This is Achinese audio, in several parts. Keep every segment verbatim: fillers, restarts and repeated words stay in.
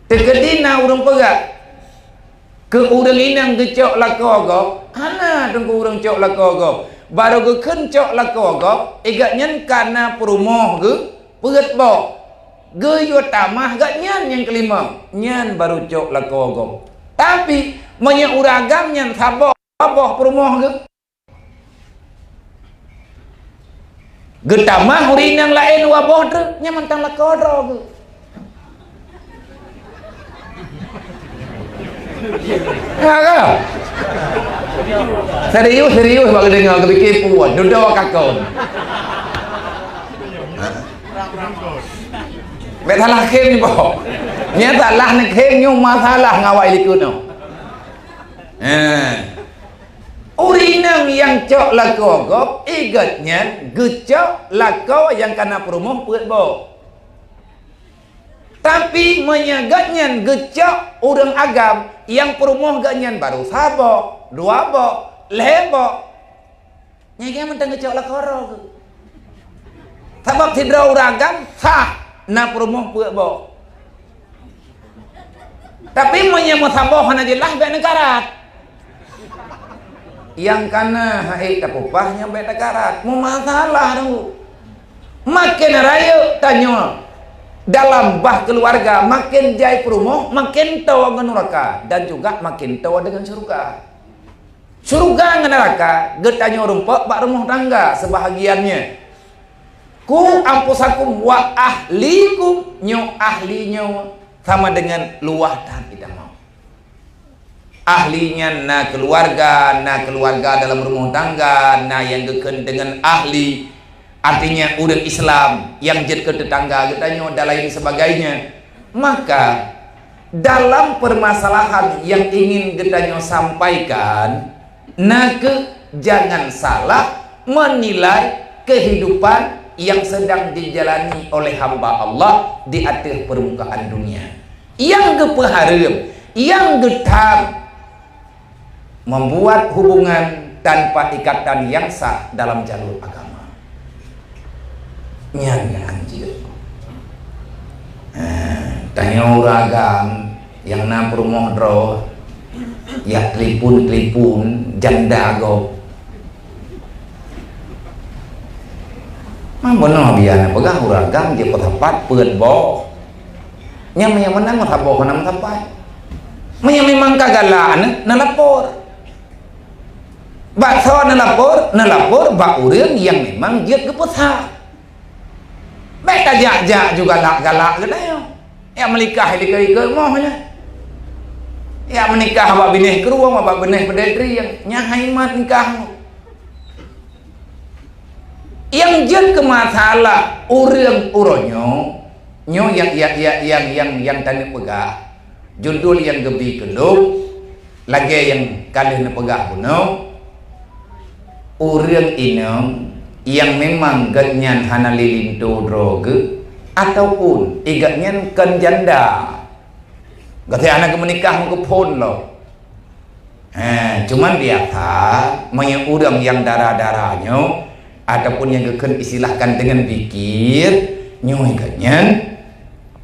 Teukeudi na ureuëng peugah, keu ureuëng inong geucok lakoe gob, hana teungku ureuëng cok lakoe gob. Barô geukheun cok lakoe gob, i gobnyan ka na peurumoh geuh peuet boh. Geuyue tamah gobnyan nyang keulimong, nyan barô cok lakoe gob. Tapi, meunyoe ureuëng agam nyan saboh, saboh peurumoh geuh, geutamah ureuëng inong laén dua boh treuk, nyan mantong lakoe droe geuh. Ha, ka? Serius, serius bak geudeungoe, geupike puet, dudoe kakon. Bèk salah khém nyoe boh. Nyan salah neukhém nyoe masalah ngon awak likot nyoe. Eh. Ureuëng inong nyang cok lakoe gob, i gobnyan geucok lakoe nyang ka na peurumoh peuet boh. Tapi meunyoe gobnyan geucok ureuëng agam nyang peurumoh gobnyan barô saboh, dua boh, lhée boh, nyan gobnyan mantong geucok lakoe droe geuh. Sabab sidroe ureuëng agam sah na peurumoh peuet boh. Tapi meunyoe meusaboh hana jeulaih, bèk neukarat. Nyang ka na han ék tapeupah nyan bèk takarat. Meumasalah tu. Maken rayeuk tanyoe dalam bah keuluwarga, maken jai peurumoh, maken toe ngon nuraka dan juga maken toe deungon syeuruga. Syeuruga ngon nuraka geutanyoe rumpok bak rumoh tangga seubahagian nyan. Ku anfusakum wa ahlikum, nyoe ahli nyoe sama deungon luwah that geutanyoe. Ahli nyan na keuluwarga, na keuluwarga dalam rumoh tangga, na nyang geukheun deungon ahli, artinya ureuëng Islam nyang jeuet keu teutangga geutanyoe dan lain sebagainya. Maka, dalam permasalahan nyang ingin geutanyoe sampaikan, na kheueh jangan salah menilai kehidupan yang sedang dijalani oleh hamba Allah di ateueh permukaan dunia. Nyang geupeuhareuem, nyang geutham membuat hubungan tanpa ikatan yang sah dalam jalur agama. Nyan nyang hanjeuet. Eh, tanyoe ureuëng agam nyang na peurumoh droe, jak telepon-telepon janda gob. Mang bunoe biasa neupeugah ureuëng agam jipeusapat peuet boh. Nyan meunyoe meunan meusaboh hana meusapat. Meunyoe memang ka galak, na, neulapor. Bak soe neulapor? Neulapor bak ureuëng nyang memang jeuet geupeusa. Bèk tajak-jak ju galak-galak geutanyoe. Jak meunikah likot-likot moh nyan. Jak meunikah bak binéh krueng, bak binéh peudetri, nyan hai mat nikah. Nyang jeuet keu masalah ureuëng uroe nyoe, nyoe nyang, nyang, nyang taneuk peugah, judul nyang geubi keu lôn, lagée nyang ka lheueh neupeugah bunoe, ureuëng inong nyang memang gobnyan hana lé linto droe geuh, ataupun i gobnyan kon janda. Gaséh hana geumeunikah meukeue phon lom. He, cuman biasa, meunyoe ureuëng nyang dara-dara nyoe, ataupun nyang geukheun istilahkan deungon bikir, nyoe geuh nyan,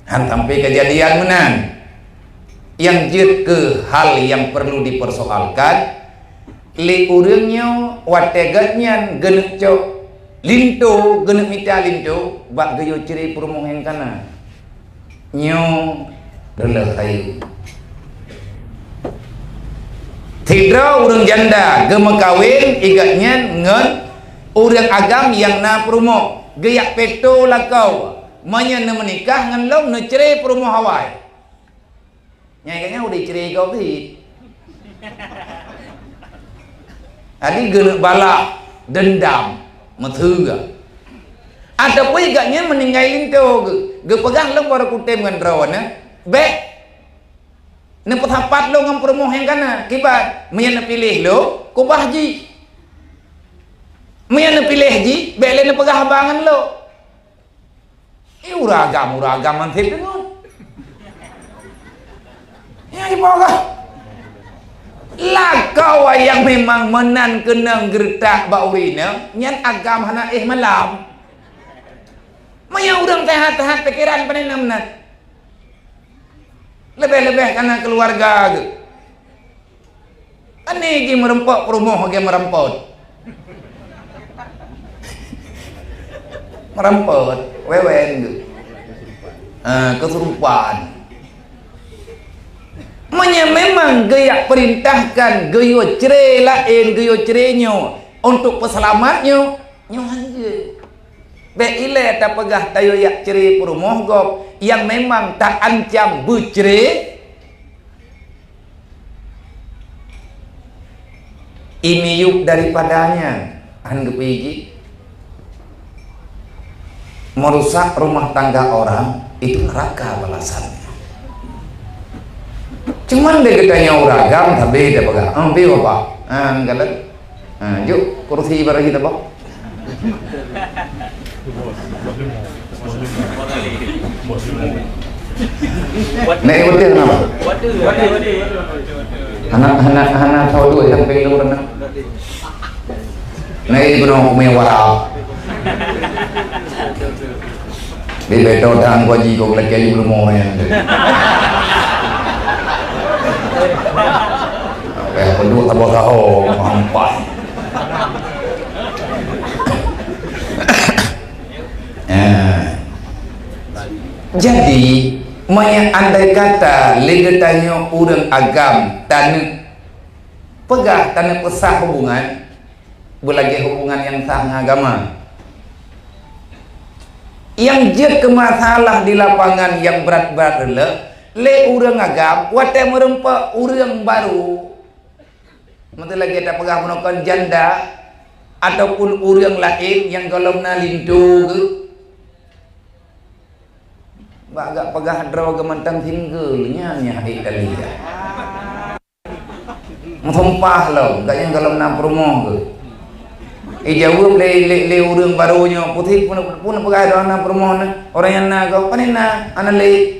han sampai keujadian meunan. Nyang jeuet keu hal nyang perlu dipersoalkan, lé ureuëng nyoe watée geuh nyan geuneuk cok linto, geuneuk mita linto, bak geuyue cre peurumoh nyang kana. Nyoe reuloh kayée. Sidroe ureuëng janda geumeukawen i gobnyan ngon ureuëng agam nyang na peurumoh, geujak peutô lakoe, meunyoe neumeunikah ngon lôn neucre peurumoh awai. Nyan i gobnyan udeb cre gob cit. Jadi geuneuk balas deundam, meuteue. Ataupun i gobnyan meuninggai linto geuh, geupeugah lom barô kutem ngon droeneuh, bèk neupeusapat lôn ngon peurumoh nyang kana, kiban meunyoe neupiléh lôn, keubah jih. Meunyoe neupiléh jih, bèk lé neupeugah haba ngon lôn. Ih, ureuëng agam, ureuëng agam han sép deungon. Nyang jipeugah. Lakoe nyang memang meunan keunong geureutak bak ureuëng inong, nyan agam hana éh malam. Meunyoe ureuëng seuhat-seuhat pikeran pane na meunan. Leubeh-leubeh kana keuluwarga geuh. Kan ni jih meureumpok peurumoh lagèe meurampot. Meurampot, wewen geuh. Ha, keusurupan. Meunyoe memang geujak peurintahkan geuyue cre laén, geuyue cre nyoe untuk peuseulamat nyoe, nyoe han jeuet. Bèk ilèe tapeugah tayue jak cre peurumoh gob nyang memang taancam beucre. Imiyub daripadanya, han geupiji. Merusak rumah tangga orang, itu neraka balasannya. Cuman deh geutanyoe ureueng agam, tapi dia peugah, "Ah, pi, Bapak." Ah, galak. Ah, juk kursi ibarat kita, Pak. Nek beutôi kenapa? Hana, hana, hana tahu duit sampai lu pernah. Nek guna kumé wara. Di beto dan gua ji gua lagi belum mau yang. Apa yang penduk tak bawa saho, mampai. Eh. Jadi, meunyoe andai kata lé geutanyoe ureueng agam taneuk peugah, taneuk peusah hubungan, beulagèe hubungan nyang sah ngon agama. Nyang jeuet keu masalah di lapangan nyang brat-brat reuloh, lé ureueng agam watèe meureumpok ureueng barô. Meunteuk lagèe tapeugah bunoe kon janda ataupun ureueng laén nyang gohlom na linto geuh. Bak gak peugah droe geuh mantong single nyan nyang hana teulihat. Meusumpah lom, gak nyang gohlom na peurumoh geuh. Ijaweueb lé, lé, lé ureueng barô nyoe, "Putéh pun, pun peugah droe na peurumoh na, ureueng nyang na gob, pane na, hana lé."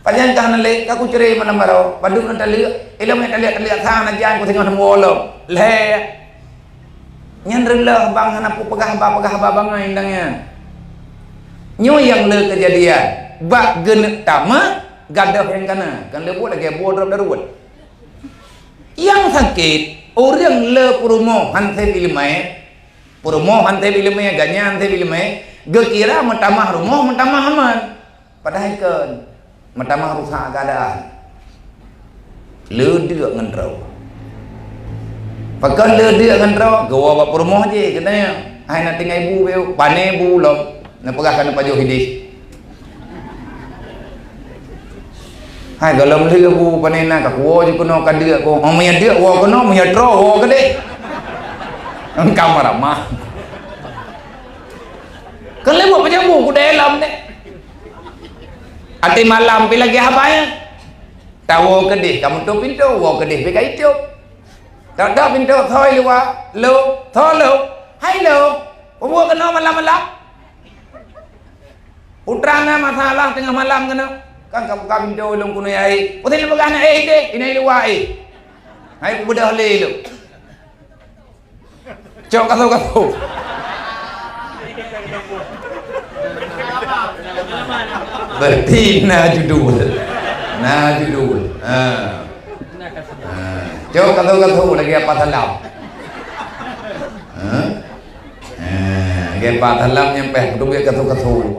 Pajan ka hana lé, ka kucre malam baroe, padub na taleuek, ilom nyang taleuek-taleuek sang na jan ku singoh lom. Lhèe. Nyan reuloh bang hana peugah haba, peugah haba bangai indang nyan. Nyoe nyang le keujadian, bak geuneuk tamah, gadôh nyang kana, kan le buet lagèe buet drob daruet. Nyang sakét, ureueng le peurumoh han sép ileumèe, peurumoh han sép ileumèe, ganya han sép ileumèe, geukira meutamah rumoh, meutamah aman. Padahai kon, meutamah rusak keuadaan. Le deuk ngon droe. Pakon le deuk ngon droe, geuwoe bak peurumoh jih, geutanyong, "Hai na tinggai bu beu, pane bu lom?" Neupeugah ka neupajoh idéh. "Hai gohlom le bu pane na, ka kuwoe ju keunoe ka deuk ku." Oh, meunyo deuk woe keunoe, meunyo droe woe keudéh. Engkau ramah. Kon lé buet pajoh bu kudéh lom deh. Até malam pi lagèe haba nyan. Tawoe keudéh ka meutôp pintoe, woe keudéh pi ka itôp. Dak-dak pintoe thoi luwa, "Lo, tho lo, hai lo, peue buet keunoe malam-malam?" Putra na masalah teungoh malam keunoe. Kan ka buka pintoe lôn keunoe ai. Peue lôn peugah na ai deh, inan luwa ai. Hai kubeudôh lé lo. Cok kaso-kaso. Berarti na judul. Na judul. Ha. Ha. Cok kaso-kaso lagèe apa salam. Ha. Ha. Lagèe apa salam nyang payah beutôi kaso-kaso.